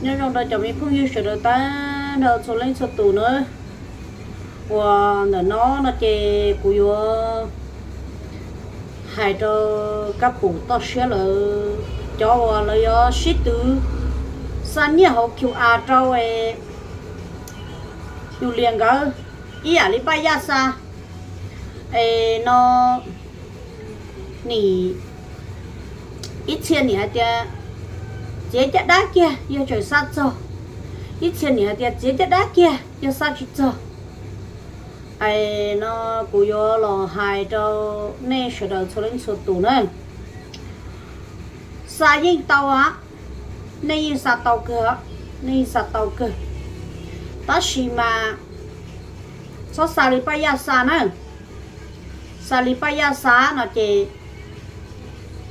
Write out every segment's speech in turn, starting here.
Nyob zoo rau cov me phooj ywg sawv daws tag nrho txhua leej txhua tus na. Uas ntawm no no ces kuv yuav hais rau kab pum toj siab lawv, cov uas lawv yuav sib twv xa nyiaj hauv Q R rau es yus lias nkawd ib yam li Paj Yaj xa es no nim ib txhia nim hais tias txiav caj dab kiag yog tseem xa txog, ib txhia nim hais tias txiav caj dab kiag yog xa tsis txog. Es no kuv yuav los hais rau nej sawv daws txhua leej txhua tus na. Xa yeej tau a, nej yeej xa tau kawg, nej yeej xa tau kawg. Tab sis mas txhob xa li Paj Yaj xa na. Xa li Paj Yaj xa no ces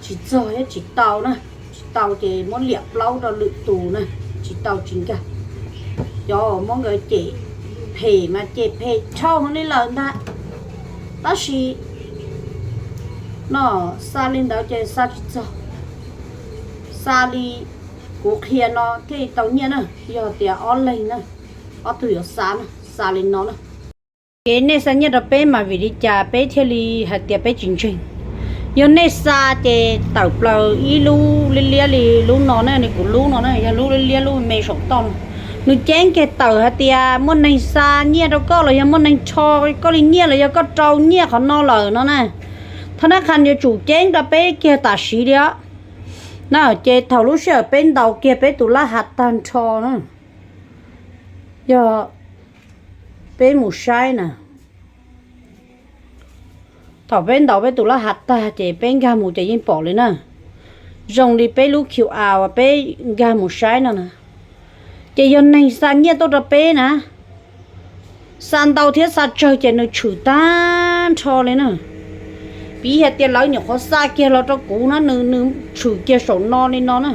tsis txog thiab tsis tau na, tsis tau ces muab liam plaub rau lwm tus na, tsis tau tsis nkag. Cov muab nkawd cem phem mas cem phem dhau heev li lawm ntag. Tab sis no xa li ntawd ces xa tsis txog. Xa li kuv qhia no thiaj li tau nyiaj na, yog tias ob leeg na, ob tug yuav xa na, xa li no na. Ces nej xa nyiaj rau peb mas vim li cas peb thiaj li hais tias peb tsis ntseeg? Yog nej xa ces tawm plaws ib lub liab liab li lub no na, li kuv lub no na, yog lub liab liab lub me saum toj no. Nws ceeb kiag tawm hais tias muaj neeg xa nyiaj rau koj los yog muaj neeg rho koj li nyiaj los yog koj rau nyiaj qhov no lawm no na. Thab nab qha yuav tsum ceeb rau peb kiag tam sim li os. Na ces thaum lub sij hawm peb ntaus kiag peb tus laj hav tag nrho na, yog peb mus saib na, thaum peb ntaus peb tus laj hav tag ces peb nkag mus ces yeej pom li na. Zoo li peb lub Q R uas peb nkag mus saib no na, ces yog neeg xa nyiaj tuaj rau peb na, xa ntau thiab xa tsawg ces nws tshwm tag nrho li na. Piv hais tias lawv nyuam qhuav xa kiag los rau kuv na, nws nws tshwm kiag saum no li no na.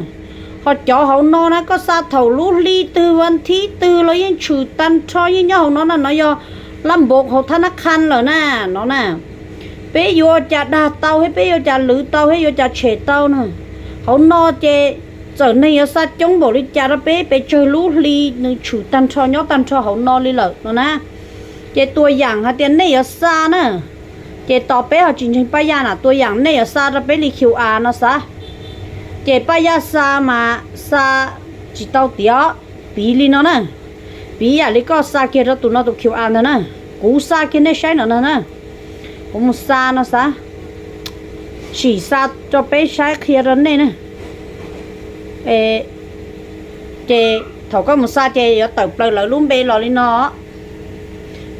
Ho cov hauv no na koj xa thaum lub hli twg vas thib twg los yeej tshwm tag nrho, yeej nyob hauv no na, no yog laj npaum hauv thab nab qha lawm na, no na. Peb yuav ua cas dag tau thiab peb yuav ua cas lwv tau thiab yuav ua cas tshem tau na. Hauv no ces txawm neeg yuav xa coob npaum li cas rau peb, pes tsawg lub hli nws tshwm tag nrho nyob tag nrho hauv no li lawm no na. Ces tua yam hais tias nej yuav xa na, ces tos peb ho tsis ntseeg Paj Yaj na, tua yam nej yuav xa rau peb li Q R no xav, ces Paj Yaj xa mas xa tsis tau tiav, piv li no na. Piv yam li koj xa kiag rau tus no tus Q R ntag na, kuv xa kiag nej saib no ntag na. Kuv mus xa no xav, sim xa rau peb saib qhia rau nej na. Ces thaum koj mus xa ces yuav tawm plaws lawv lub npe los li no.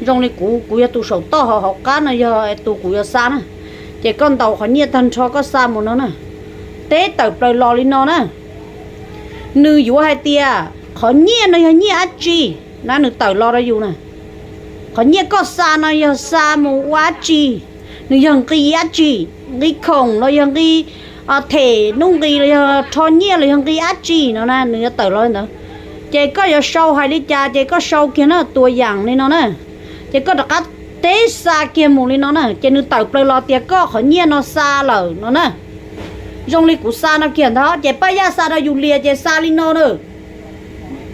Zoo li kuv, kuv yog tus saum toj hauv qab no yog tus kuv yuav xa na. Ces koj ntaus qhov nyiaj tag nrho koj xa mus no na, teb tawm plaws los li no na. Nws yuav hais tias qhov nyiaj no yog nyiaj dab tsi na, nws tawm los rau yus na. Qhov nyiaj koj xa no yog xa mus ua dab tsi, nws yog nqi dab tsi, nqi khoom los yog nqi them nuj nqis los yog rho nyiaj los yog nqi dab tsi no na, nws yuav tawm los li ntawd. Ces koj yuav sau hais li cas ces koj sau kiag na, tua yam li no na. Ces koj rov qab teb xa kiag mus li no na, ces nws tawm plaws los tias koj qhov nyiaj no xa lawm no na. Zoo li kuv xa no kiag ntag, ces Paj Yaj xa rau yus lias ces xa li no na.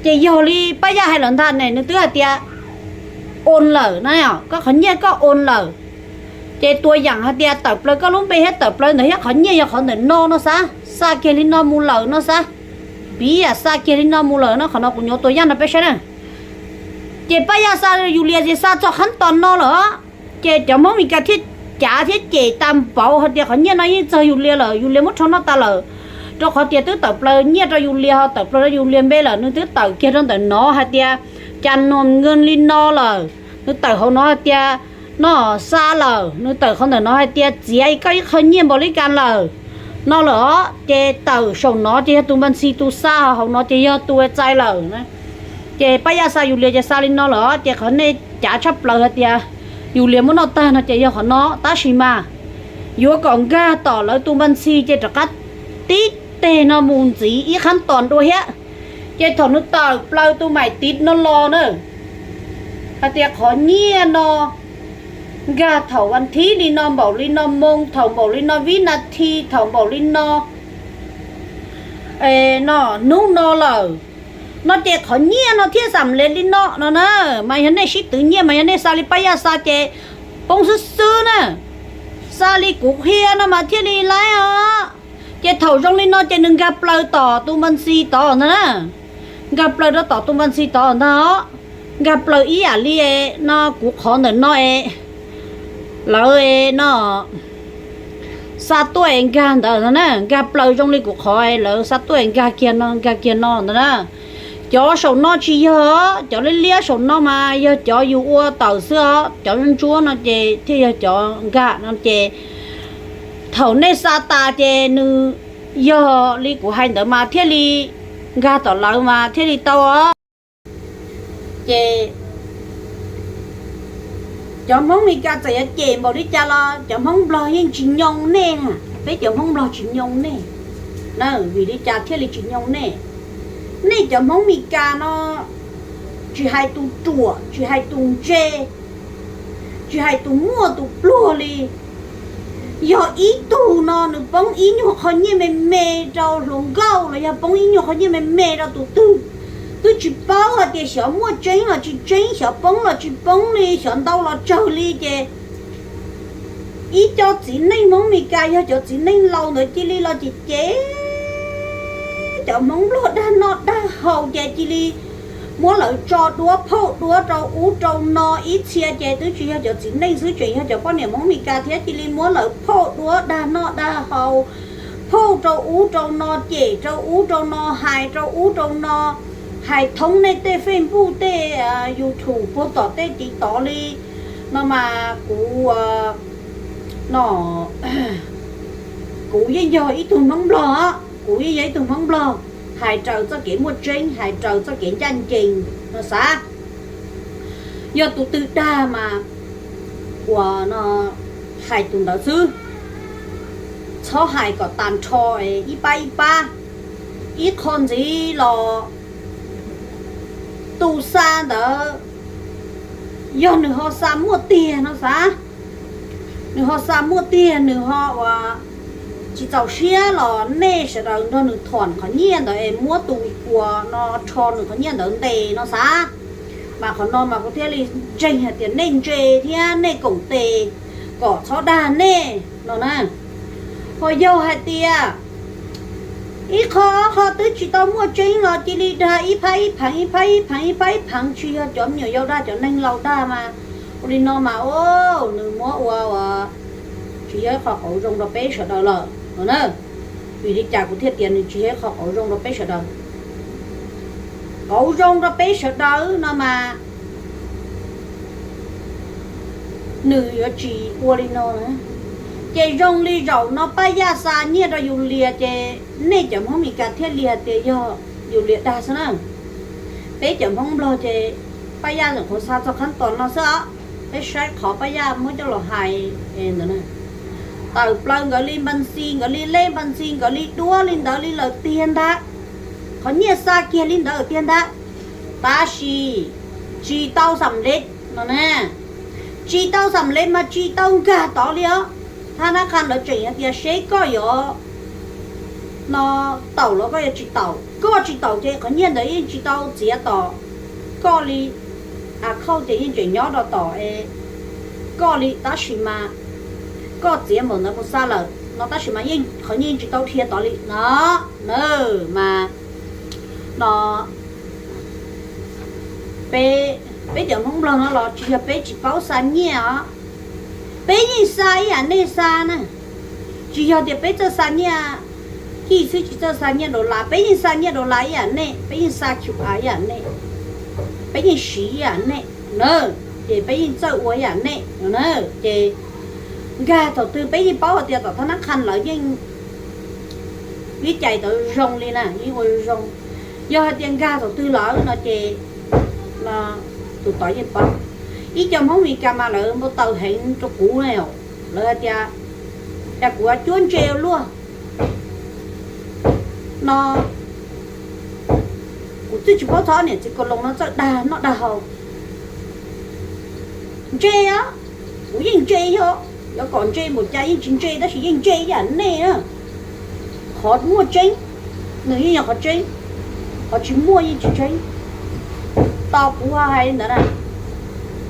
Ces yog li Paj Yaj hais lawm ntag ne, nws twb hais tias ua lawm na, koj qhov nyiaj koj ua lawm. Ces tua yam hais tias tawm plaws koj lub npe thiab tawm plaws ntawd thiab qhov nyiaj yog qhov ntawm no no xav, xa kiag li no mus lawm no xav. Piv yam xa kiag li no mus lawm no, qhov no kuv nyuav tua yam no peb saib na. Ces Paj Yaj xa yus lias ces xa txog qhab tos no lawm, ces cov Hmoob Mes Kas thiaj cav thiab cem tas npaum hais tias qhov nyiaj no yeej txog yus lias lawm, yus lias muab rho noj tas lawm. Rau qhov tias twb tawm plaws nyiaj rau yus lias, ho tawm plaws rau yus lias npe lawm, nws twb tawm kiag rau ntawm no hais tias cas nws nkeeg li no lawm, nws tawm hauv no hais tias no xa lawm, nws tawm qhov ntawm no hais tias txiav koj ib qho nyiaj npaum li cas lawm no lawm os. Ces tawm saum no ces yog tus npas ntxhi tus xa, hauv no ces yog tus txais lawm. Ces Paj Yaj xa yus lias ces xa li no lawm os, ces qhov nej cav tshaj plaws hais tias yus lias muab noj tag no ces yog qhov no, tab sis mas yuav kom nkag tom lawv tus npas ntxhi ces rov qab tib teg no mus ntxiv ib qhab tos dua thiab. Ces thaum nws tawm plaws tus maim tiv no los na, hais tias qhov nyiaj no nkag thaum vas thib li no npaum li no moo, thaum npaum li no vib nas this, thaum npaum li no no hnub no lawm. No ces qhov nyiaj no thiaj xam lev li no no na. Mas yog nej sib twv nyiaj mas yog nej xa li Paj Yaj xa ces poob xwb xwb na. Xa li kuv qhia no mas thiaj li laib os. Ces thaum zoo li no ces nws nkag plaws tom tus npas ntxi tod ntag na. Nkag plaws rau tom tus npas ntxi tod ntag os. Nkag plaws ib yam li no kuv qhov ntawm no es lawv no xa tuaj es nkag ntawd na, nkag plaws zoo li kuv qhov es lawv xa tuaj es nkag kiag no, nkag kiag no ntawd na. Cov saum no tsis yog, cov liab liab saum no mas yog cov yus ua tawm xwb os, cov ntsuab no ces thiaj yog cov nkag no ces thaum nej xa tas ces nws yog li kuv hais ntawd mas thiaj li nkag tom lawv mas thiaj li tau os. Ces cov Hmoob Mes Kas txawm yuav cem npaum li cas los cov Hmoob Nplog yeej tsis nyoo nej na. Peb cov Hmoob Nplog tsis nyoo nej na. Vim li cas thiaj li tsis nyoo nej? Nej cov Hmoob Mes Kas no tsis hais tus ruam, tsis hais tus ntse, tsis hais tus muaj tus pluag li, yog ib tug no nws poob ib nyuag qho nyiaj me me rau hluas nkauj los yog poob ib nyuag qho nyiaj me me rau tus twg, twb tsis paub hais tias xyov muaj tseeb los tsis tseeb, xyov poob los tsis poob li, xyov ntau los tsawg li ces ib co txiv neej Hmoob Mes Kas yog cov txiv neej laus ntawd cia li los ces ces cov Hmoob Nplog dag noj dag haus ces cia li muab lawv tso duab phauj duab rau ub rau no ib txhia ces twb tsis yog cov txiv neej xwb tseem yog cov poj niam Hmoob Mes Kas thiab cia li muab lawv phauj duab dag noj dag haus, phauj rau ub rau no, cem rau ub rau no, hais rau ub rau no, hais thoob nej tej Facebook tej YouTube puag tom tej TikTok li no mas kuv no kuv yeej yog ib tug Hmoob Nplog, kuv yeej yog ib tug Hmoob Nplog, hais raws txoj kev muaj tseeb, hais raws txoj kev ncaj ncees no xav. Yog tus twg dag mas uas no hais tus ntawd xwb, txhob hais kom tag nrho ib pab ib pab. Ib qho ntxiv los tus xa ntawd yog nws ho xa muaj tiag no xav, nws ho xa muaj tiag, nws ho uas tsis txaus siab los nej sawv daws nrog nws thom qhov nyiaj ntawd es muab tus uas no rho nws qhov nyiaj ntawd ntes no xav. Mas qhov no mas kuv thiaj li ntseeg hais tias nej ntse thiab nej koom tes kom txhob dag nej no na. Ho yog hais tias ib qho ob qho twb tsis tau muaj tseeb los cia li dag ib phab ib pheev ib phab ib pheev ib phab ib pheev, tsis yog cov me nyuam yaus dag, cov neeg laus dag mas. Ua li no mas nws muab ua ua tsis yog ib qho qauv zoo rau peb sawv daws lawm no na. Vim li cas kuv thiaj tias nws tsis yog ib qho qauv zoo rau peb sawv daws? Qauv zoo rau peb sawv daws no mas nws yuav tsis ua li no na. Ces zoo li zaum no Paj Yaj xa nyiaj rau Yus Lias ces nej cov Hmoob Mes Kas thiaj li hais tias yog Yus Lias dag xwb na. Peb cov Hmoob Nplog ces Paj Yaj tseem qhuav xa txog qhab tos no xwb os. Peb saib qhov Paj Yaj muab coj los hais ntawd na. Tawm plaws nkawd li npas ntxi, nkawd li lej npas ntxi, nkawd li duab li ntawd li lawm tiag ntag. Qhov nyiaj xa kiag li ntawd tiag ntag. Tab sis tsis tau xam lev no na. Tsis tau xam lev mas tsis tau nkag tod li os. Thab nab qha lawv tseem hais tias seb koj yuav no taum los koj yuav tsis taum. Koj tsis taum ces qhov nyiaj ntawd yeej tsis tau txiav tom koj li. A khauj ces yeej tseem nyob rau tom es koj li tab sis mas koj txiav npaum ntawd mus xa lawm no tab sis mas yeej qhov nyiaj yeej tsis tau dhia tod li no na. Mas no peb, peb cov Hmoob Nplog no los tsis yog peb tsis paub xa nyiaj os. Peb yeej xa ib yam nej xa na. Tsis yog tias peb txawj xa nyiaj kij xwb tsis txawj xa nyiaj dollar, peb yeej xa nyiaj dollar ib yam nej, peb yeej xa Q R ib yam nej, peb yeej siv ib yam nej na. Ces peb yeej txawj ua ib yam nej no na. Ces nkag thaum twg peb yeej paub hais tias tom thab nab qha lawv yeej vib cais tau zoo li na, yeej ua zoo. Yog hais tias nkag thaum twg lawm no ces tus tod yeej paub. Ib co Hmoob Mes Kas mas lawv npau taws heev rau kuv na. Lawv hais tias, cas kuv cuab ntse ua luaj no, kuv twb tsis paub txog niam txiv Kaus Loos no txawj dag noj dag haus. Ntse, kuv yeej ntse yog, yuav kom ntse npaum cas yeej tsis ntse tab sis yeej ntse ib yam nej na. Qhov muaj tseeb, nws yeej yog qhov tseeb. Qhov tsis muaj yeej tsis tseeb. Tos kuv hais li ntawd na.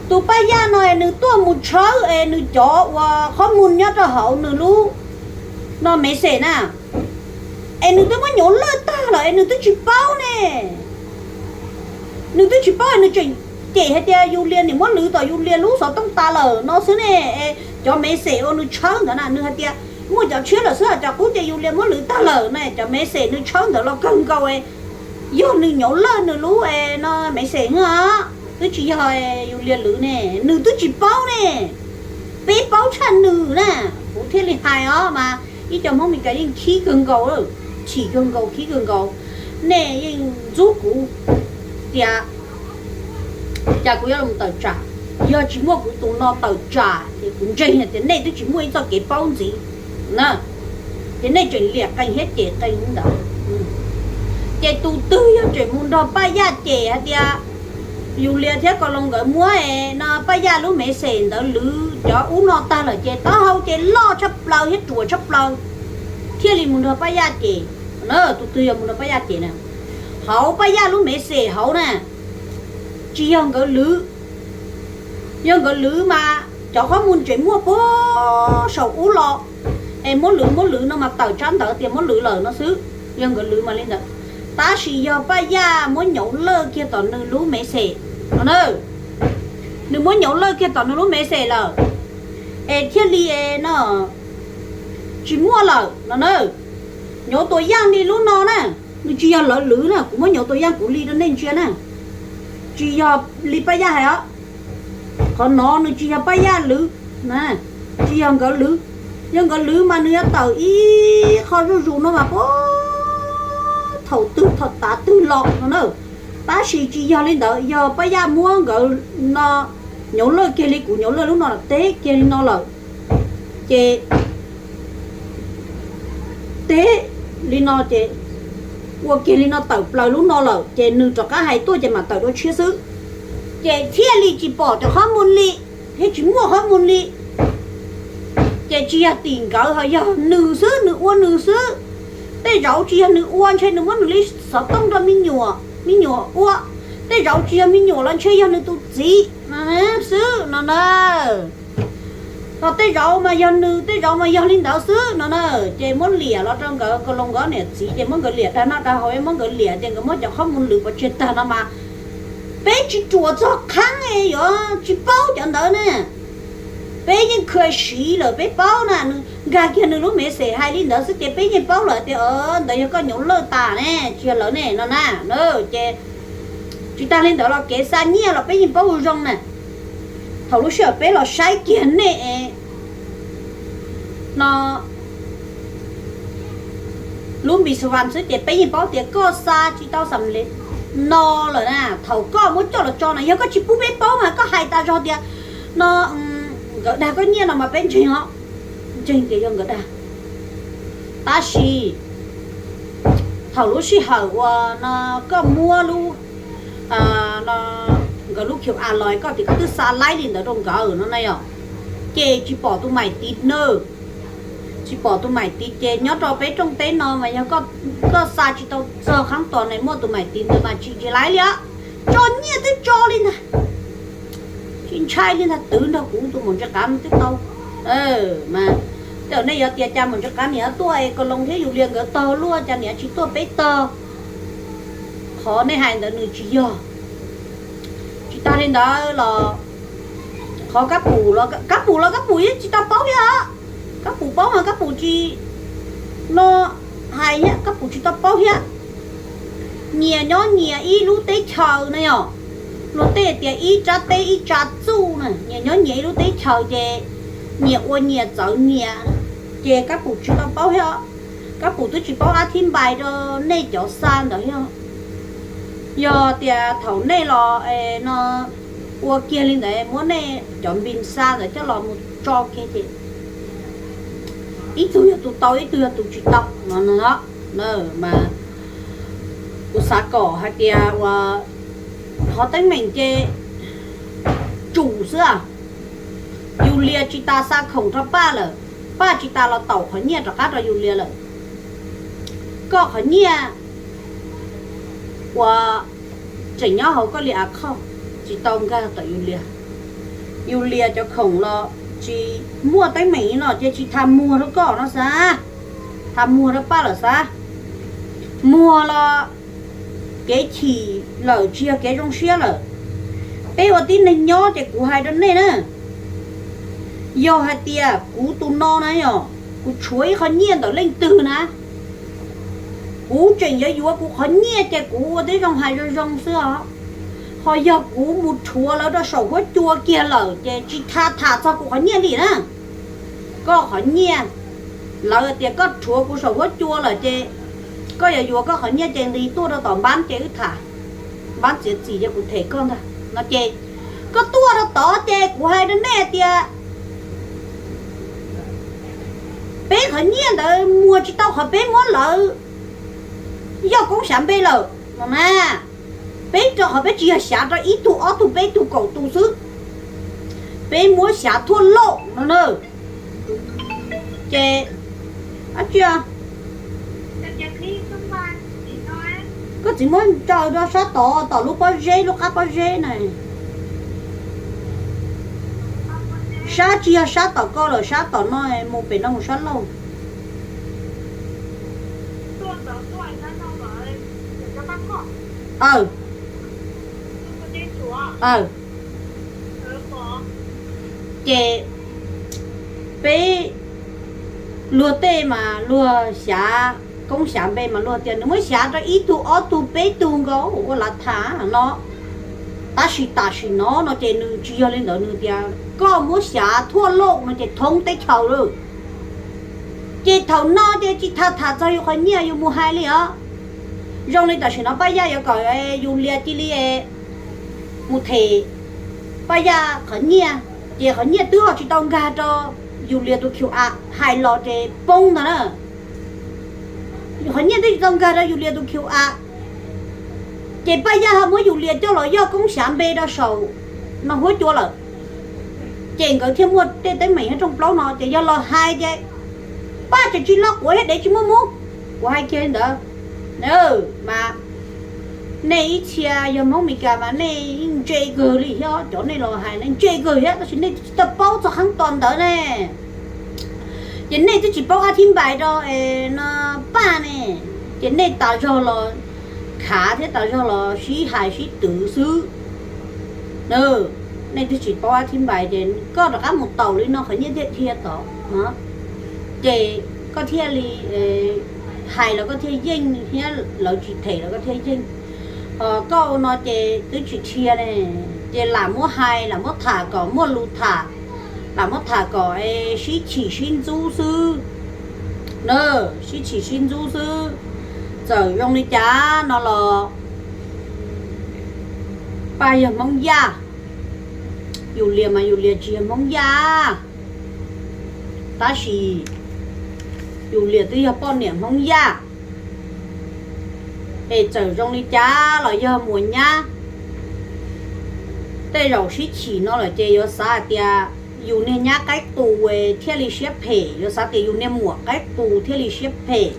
Tus Paj Yaj no es nws tuaj mus tshawb es nws cov uas qhob mus nyob rau hauv nws lub no me xem na, es nws twb muab nyuv lawj tag lawm es nws twb tsis paub ne. Nws twb tsis paub es nws tseem cem hais tias Yus Lias nim muab lwv tom Yus Lias lub xov tooj tas lawm no xwb ne. Cov me xem uas nws tshawb ntawd na nws hais tias muaj cov tshiab lawm xwb, cov qub ces Yus Lias muab lwv tag lawm ne. Cov me xem nws tshawb ntawd los kawg nkaus, yog nws nyuv lawj nws lub no me xem os, twb tsis yog Yus Lias lwv ne, nws twb tsis paub ne. Peb paub tshaj nws na. Kuv thiaj li hais os mas ib co Hmoob Meskas yeej khib kawg nkaus, chim kawg nkaus, khib kawg nkaus. Nej yeej ntxub kuv tias cas kuv yuav los tawm tsam. Yog tsis muaj kuv tus no tawm tsam ces kuv ntseeg hais tias nej twb tsis muaj ib txoj kev paub ntxiv na, ces nej tseem liam qees thiab cem qees ntawd. Ces tus twg yog tseem mus nrog Paj Yaj cem hais tias Yus Lias thiab Kos Loos nkawd muab no Paj Yaj lub me xem ntawd lwv cov ub no tag lawm ces taub hau ces loj tshaj plaws thiab ruam tshaj plaws, thiaj li mus nrog Paj Yaj cem. Tus twg yog mus nrog Paj Yaj cem na, hauv Paj Yaj lub me xem hauv na, tsis yog nkawd lwv. Yog nkawd lwv mas cov qhob mus tseem muaj puag saum ub los, es muab lwv muab lwv no mas tawm tsab ntawv tias muab lwv lawm no xwb. Yog nkawd lwv mas li ntawd, tab sis yog Paj Yaj muab nyuv lawj kiag tom nws lub me xem no na. Nws muab nyuv lawj kiag tom nws lub me xem lawm, es thiaj li no tsis muaj lawm no na. Nyuv tus yaj li lub no na, nws tsis yog lawv lwv na, kuv muab nyuv tus yaj kuv li rau nej ntsia na. Tsis yog li Paj Yaj hais os. Qhov no nws tsis yog Paj Yaj lwv, tsis yog nkawd lwv. Yog nkawd lwv mas nws yuav tawm ib qho zuj zus no mas puag thaum twg thaum tav twg los no na. Tab sis tsis yog li ntawd, yog Paj Yaj muab nkawd no nyuv lawj kiag li kuv nyuv lawj lub no teb kiag li no lawm, ces teb li no ces ua kiag li no tawm plaws lub no lawm ces nws rov qab hais tuaj ces mam tawm dua tshiab xwb. Ces thiaj li tsis pom cov qhob mus li, thiab tsis muaj qhob mus li. Ces tsis yog tim nkawd ho yog nws xwb, nws ua nws xwb. Tej zaum tsis yog nws ua, ntshe nws muab nws li xov tooj rau me nyuam, me nyuam ua. Tej zaum tsis yog me nyuam los ntshe yog nws tus txiv xwb no na. Ho tej zaum mas yog nws, tej zaum mas yog li ntawd xwb no na. Ces muab liam los rau nkawd Kos Loos nkawd niam txiv ces muab nkawd liam dag noj dag haus, muab nkawd liam tias nkawd muab cov qhob mus lwv pov tseg tag no mas peb tsis ruam txog qhaab yuav tsis paub cov ntawd ne. Peb yeej khawm siv lawm peb paub na, nkag kiag nws lub me xem hais li ntawd xwb ces peb yeej paub lawm tias ntawd yog koj nyuv lawj tas ne, tsis yog lawv ne no na. Ces tsis tas li ntawd los kev xa nyiaj los peb yeej paub zoo na. Thaum lub sij hawm peb los saib kiag nej no lub npis xas vas xwb ces peb yeej paub tias koj xa tsis tau xam li no lawm na. Thaum koj muab coj los tso na, yog koj tsis pub peb paub mas koj hais tas zog tias no nkawd dag koj nyiaj no mas peb ntseeg os, ntseeg tias yog nkawd dag. Tab sis thaum lub sij hawm uas no koj muab lub no nkawd lub Q R los koj tias koj twb xa laib li ntawd rau nkawd no na yom, ces tsis pom tus mais tiv na. Tsis pom tus mais tiv ces nyob rau peb rooj teb no mas yog koj xa tsis tau txog qhab tos ne muaj tus mais tiv ntawd mas tsis tsis laib li os. Tso nyiaj twb tso li ntag, tsis ntshai li ntag, twv nrog kuv tus maum ntsis qav twb tau. Mas tej zaum nej yuav tias cas maum ntsis qav niam tuaj es Kos Loos thiab Yus Lias nkawd tog luaj cas niam tsis tuaj peb tog. Qhov nej hais ntawd nws tsis yog. Tsis tas li ntawd los qhov Kab Pum, Kab Pum los Kab Pum yeej tsis tau paub thiab. Kab Pum paub mas Kab Pum tsis no hais thiab, Kab Pum tsis tau paub thiab. Nyias nyob nyias ib lub teb chaws na yom, luag tej tias ib rab teb ib tsa txuj na, nyias nyob nyias ib lub teb chaws ces nyias ua nyias txawv nyias, ces Kab Pum tsis tau paub thiab. Kab Pum twb tsis paub ab thib npais rau nej cov xa ntawd thiab. Yog tias thaum nej los no ua kiag li ntawd muab nej cov npis xa ntawd coj los mus tso kiag ces ib tug yog tus tau ib tug yog tus tsis tau no. Mas kuv xav kom hais tias ua qhov teeb meem ces tsum xwb. Yus Lias tsis tas xa khoom rau Paj lawm, Paj tsis tas los taum qhov nyiaj rov qab rau Yus Lias lawm. Koj qhov nyiaj uas tseem nyob hauv koj li av khoj, tsis tau nkag tom yus lias. Yus lias cov khoom los tsis muaj teeb meem no ces tsis tas muag rau koj no xav, tas muag rau paj lawm xav. Muag los kev chim lawm tsis yog kev zoo siab lawm. Peb ua tib neeg nyob ces kuv hais rau nej na, yog hais tias kuv tus no na yog kuv tshuav ib qho nyiaj ntawm leej twg na, kuv tseem yuav yuav kuv qhov nyiaj ces kuv ua tib zoo hais zoo zoo xwb os. Ho yog kuv mus rhuav lawv rau saum huab cua kiag lawm ces tsis tas tham txog kuv qhov nyiaj li na. Koj qhov nyiaj, lawv tias koj rhuav kuv saum huab cua lawm ces koj yuav yuav koj qhov nyiaj ces nqis tuaj rau tom npab ces wb tham, npab txiav txim ces kuv them koj ntag no ces koj tuaj rau tod ces kuv hais rau nej tias peb qhov nyiaj ntawd muag tsis tau qhov peb muab lawv yog koob xyav npe lawm no na. Peb rau qhov peb tsis yog xyav rau ib tug ob tug peb tug kaum tus xwb, peb muab xyav thuaj lauj no na. Ces ab tsi, koj txiv muab tso rau sab tod, tom lub pob zeb, lub qab pob zeb na. Sab tsis yog sab tom koj lawm, sab tom no mus pem no mus sab laug. Aw, aw, ces peb luag tej mas luag xyav koob xyav npe mas luag tias nws muab xyav rau ib tug ob tug peb tug nkaus ua lav tham no. Tab sis tam sim no no ces nws tsis yog li ntawd, nws tias koj muab xyav thuaj lauj no ces thoob teb chaws lawm. Ces thaum no ces tsis tas tham txog yus qhov nyiaj yus mus hais li os. Zoo li tam sim no Paj Yaj yuav kom yus lias cia li mus them Paj Yaj qhov nyiaj, ces qhov nyiaj twb ho tsis tau nkag rau yus lias tus Q A, hais los ces poob ntag na. Qhov nyiaj twb tsis tau nkag rau yus lias tus Q A, ces Paj Yaj ho muab yus lias coj los yog koob xyav npe rau saum no huab cua lawm. Ces nkawd thiaj muaj tej teeb meem nyob rooj plaub no ces yog los hais ces Paj tseem tsis lo quav thiab dev tsis muaj mub. Kuv hais kiag li ntawd. Mas nej ib txhia yog Hmoob Meskas mas nej yeej ntse kawg li thiab, cov nej los hais nej ntse kawg thiab, tab sis nej twb tsis tau paub txog qhov ntawd ne. Ces nej twb tsis paub ab thib npais rau no Paj ne, ces nej tas zog los khav thiab tas zog los sib hais sib twv xwb. Nej twb tsis paub ab thib npais ces koj rov qab mus taus li no qhov nyiaj thiaj dhia tod. Ces koj thiaj li hais los koj thiaj yeej thiab, lawv tsis them los koj thiaj yeej. Ho koj ua no ces twb tsis dhia ne, ces lam muab hais lam muab tham kom muaj lus tham, lam muab tham kom sib chim sib ntxub xwb. Sib chim sib ntxub xwb. Txawm zoo li cas no los Paj yog Hmoob Yaj, yus lias mas yus lias tsis yog Hmoob Yaj, tab sis yus lias twb yog poj niam Hmoob Yaj. Es txawm zoo li cas los yog muam nyab, tej zaum sib chim no lawm ces yuav xav hais tias yus niag nyab qaib qus thiaj li siab phem, yuav xav tias yus niag muam qaib qus thiaj li siab phem.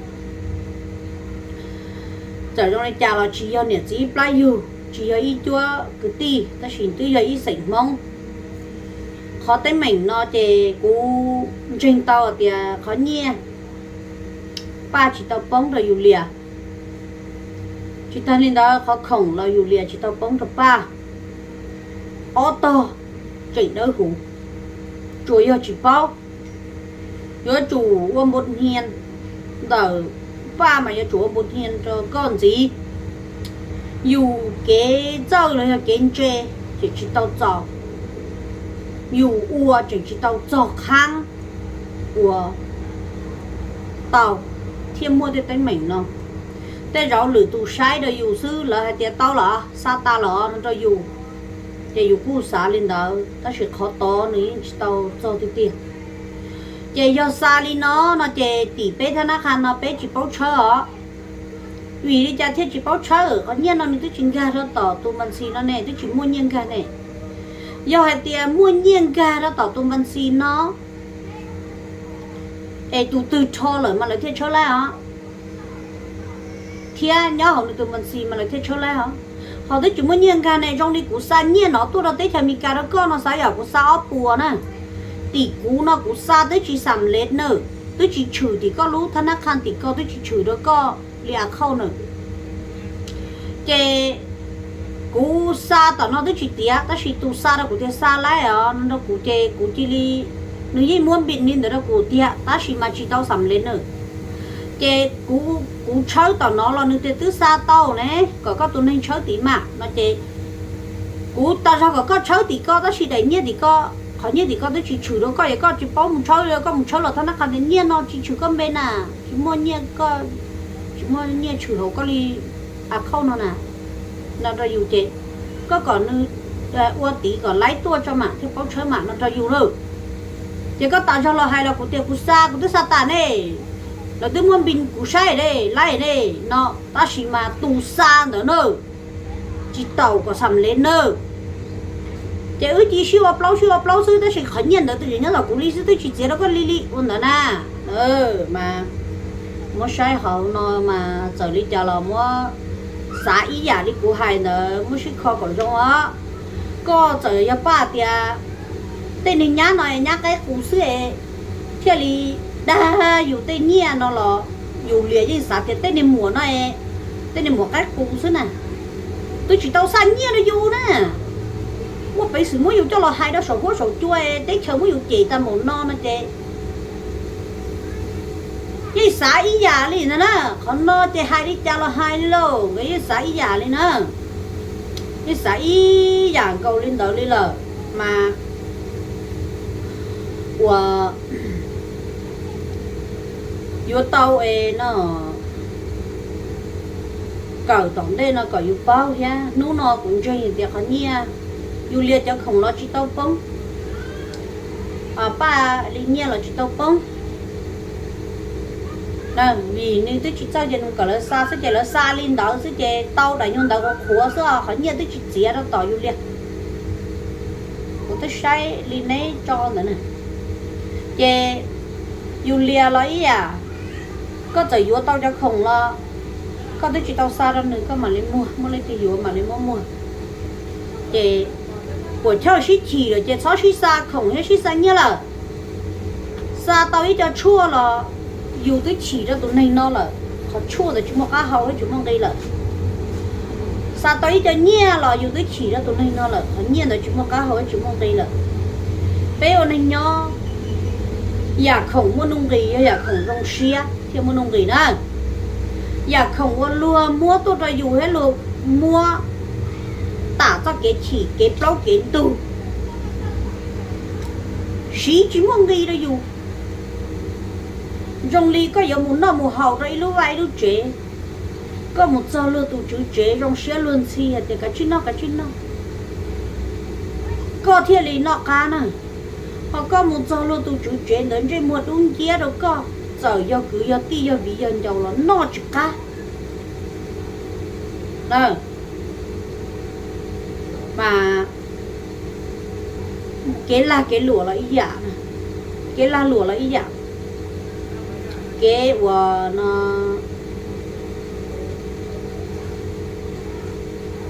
Txawm zoo li cas los tsis yog niam txiv ib plab yug, tsis yog ib cuab kwv tij, tab sis twb yog ib xeem Hmoob. Qhov teeb meem no ces kuv ntseeg tau tias qhov nyiaj Paj tsis tau poob rau yus lias. Tsis tag li ntawd qhov khoom los yus lias tsis tau poob rau Paj. Ob tog tseem dawb huv, tsuas yog tsis paub. Yuav tsum ua npu hnia ntawm Paj mas yuav tsum ua npu hnia rau koj ntxiv. Yus kev txawj los yog kev ntse tseem tsis tau txaus, yus ua tseem tsis tau txog qhov uas tau thiaj muaj tej teeb meem no. Tej zaum lwm tus saib rau yus xwb lawv hais tias tau lawm, xa tas lawm no rau yus, ces yus kuj xav li ntawd, tab sis qhov tod nws yeej tsis tau txog tiag tiag. Ces yog xa li no no ces tim peb thab nab qha no peb tsis paub tshawb os. Vim li cas thiaj tsis paub tshawb? Qhov nyiaj no nws twb tsis nkag rau tom tus npas ntxhi no ne, twb tsis muaj nyiaj nkag ne. Yog hais tias muaj nyiaj nkag rau tom tus npas ntxhi no, es tus twg rho lawm mas lawv thiaj tshawb laj os. thiab nyob hauv nws tus mos ntxis mas lawv thiaj tshawb laib hos. Ho twb tsis muaj nyiaj nkag ne, zoo li kuv xa nyiaj no tuaj rau teb chaws Amelikas rau koj no, xav yam kuv xa ob puas na. Tim kuv no kuv xa twb tsis xam lev na, twb tsis tshwm tim koj lub thab nab qha tim ko, twb tsis tshwm rau koj li a khauj na. Ces kuv xa tom no twb tsis tiav, tab sis tus xa rau kuv tias xa laib os no rau kuv ces kuv cia li, nws yeej muab npis li ntawd rau kuv tiag tab sis mas tsis tau xam lev na. Ces kuv tshawb tom no los nws tias twb xa tau ne, kom koj tus neeg tshawb tim mam no ces kuv tas zog kom koj tshawb tim koj tab sis daim nyiaj tim ko, qhov nyiaj tim ko twb tsis tshwm rau koj, yog koj tsis paub mus tshawb, koj mus tshawb los thab nab qha tias nyiaj no tsis tshwm koj npe na, tsis muaj nyiaj, tsis muaj nyiaj tshwm hauv koj li a khauj no na, no rau yus ces koj kom nws ua tid kom laib tuaj tso mam thiaj paub tshawb mam no rau yus lawm. Ces koj tas zog los hais los kuv tias kuv xa, kuv twb xa tas ne, lawv twb muab npis kuv saib ne, laib ne no, tab sis mas tus xa ntawd na tsis tau kom xam lev na. Ces wb cia sib ua plaub sib ua plaub xwb tab sis qhov nyiaj ntawd twb nyob tom kuv li xwb, twb tsis txiav rau koj li li ua ntawd na. Mas muab saib hauv no mas txawm li cas los muab xav ib yam li kuv hais ntawd, muab sib kho kom zoo os. Koj txawm yog paj tias tej neeg nyab no es nyab qaib qus xwb es thiaj li dag yus tej nyiaj no los yus lias yeej xav tias tej neeg muam no, tej neeg muam qaib qus xwb na, twb tsis tau xa nyiaj rau yus na. Muaj peev xwm muab yus coj los hais rau saum huab saum cua, teb chaws muab yus cem tag npaum no no ces yeej xav ib yam li ntag na. Qhov no ces hais li cas los hais li lauj, nkawd yeej xav ib yam li na. Yeej xav ib yam nkaus li ntawd li lawm mas ua yuav tau es no kawm tom ntej no kom yus paub thiab. Hnub no kuv ntseeg tias qhov nyiaj, yus lias cov khoom los tsis tau poob, paj li nyiaj los tsis tau poob. Vim nws twb tsis txawj ces nws kom lawv xa xwb ces lawv xa li ntawd xwb ces tau daim nyuag ntawd qhuav qhuav xwb os, qhov nyiaj twb tsis txiav rau tom yus lias. Kuv twb saib li neb tso ntawd na. Ces yus lias los ib yam, koj txawm yuav tau cov khoom los koj twb tsis tau xa rau nws koj mam li muag, muaj leej twg yuav mam li muab muag. Ces puas chawj sib chim lawm ces txhob sib xa khoom thiab sib xa nyiaj lawm. Xa tau ib co tshuaj los yus twb chim rau tus neeg no lawm, qhov tshuaj ntawd tsis muaj qab hau thiab tsis muaj nqi lawm. Xa tau ib co nyiaj los yus twb chim rau tus neeg no lawm, qhov nyiaj ntawd tsis muaj qab hau thiab tsis muaj nqi lawm. Peb ua neeg nyob, yam khoom muaj nuj nqis yog yam khoom zoo siab thiaj muaj nuj nqis na. Yam khoom uas luag muab tuaj rau yus thiab luag muab tam txoj kev chim kev plaub kev ntug siv tsis muaj nqi rau yus. Zoo li koj yuav mus noj mus haus rau ib lub vaj ib lub tsev, koj mus txog luag tus tswv tsev zoo siab luag ntxhi hais tias kav tsij noj kav tsij noj, koj thiaj li noj qab na. Ho koj mus txog luag tus tswv tsev ntawd ntsej muag dub nciab rau koj, txawm yog kwv yog tij yog viv yog ncaus los noj tsis qab. Mas kev lag kev luam los ib yam, kev lag luam los ib yam, kev uas no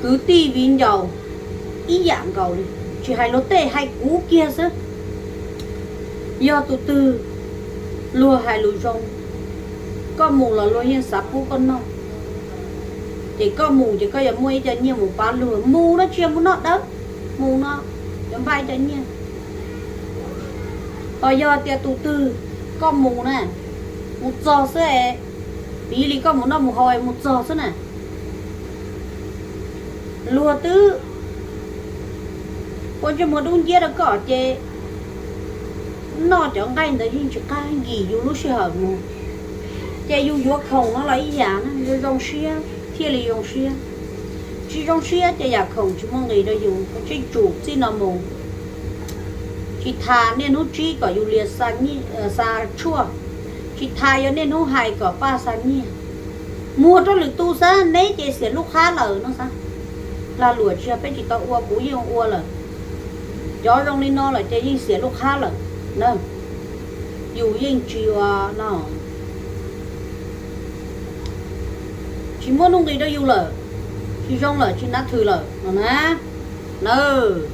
kwv tij viv ncaus ib yam nkaus li. Tsis hais luag tej, hais kuv kiag xwb, yog tus twg luag hais lus zoo, koj mus los luag yeej xav pub koj noj. Ces koj mus ces koj yuav muaj ib co nyiaj mus pab luag. Mus no tsis yog mus noj dawb, mus no yuav npaj ib co nyiaj. Ho yog tias tus twg koj mus na, mus txog xwb, piv li koj mus noj mus haus es mus txog xwb na, luag twb ua ntsej muag dub nciab rau koj ces noj cov nqaij ntawd yeej tsis qab nkim yus lub sij hawm mus. Ces yus yuav khoom no los ib yam na, yuav zoo siab thiaj li zoo siab. Tsis zoo siab ces yam khoom tsis muaj nqis rau yus. Kav tsij tsum txij no mus, tsis tas niaj hnub tsib kom yus lias xa tshuaj, tsis tas yog niaj hnub hais kom paj xa nyiaj. Muag rau lwm tus xwb, neb ces xiam lub qab lawm no xwb. Lag luam tsis yog peb tsis tau ua, kuv yeej ua lawm. Cov zoo li no lawm ces yeej xiam lub qab lawm na. Yus yeej tsis ua no, tsis muab nuj nqis rau yus lawm, tsis zoo lawm, tsis nab thwm lawm no na. Nawb,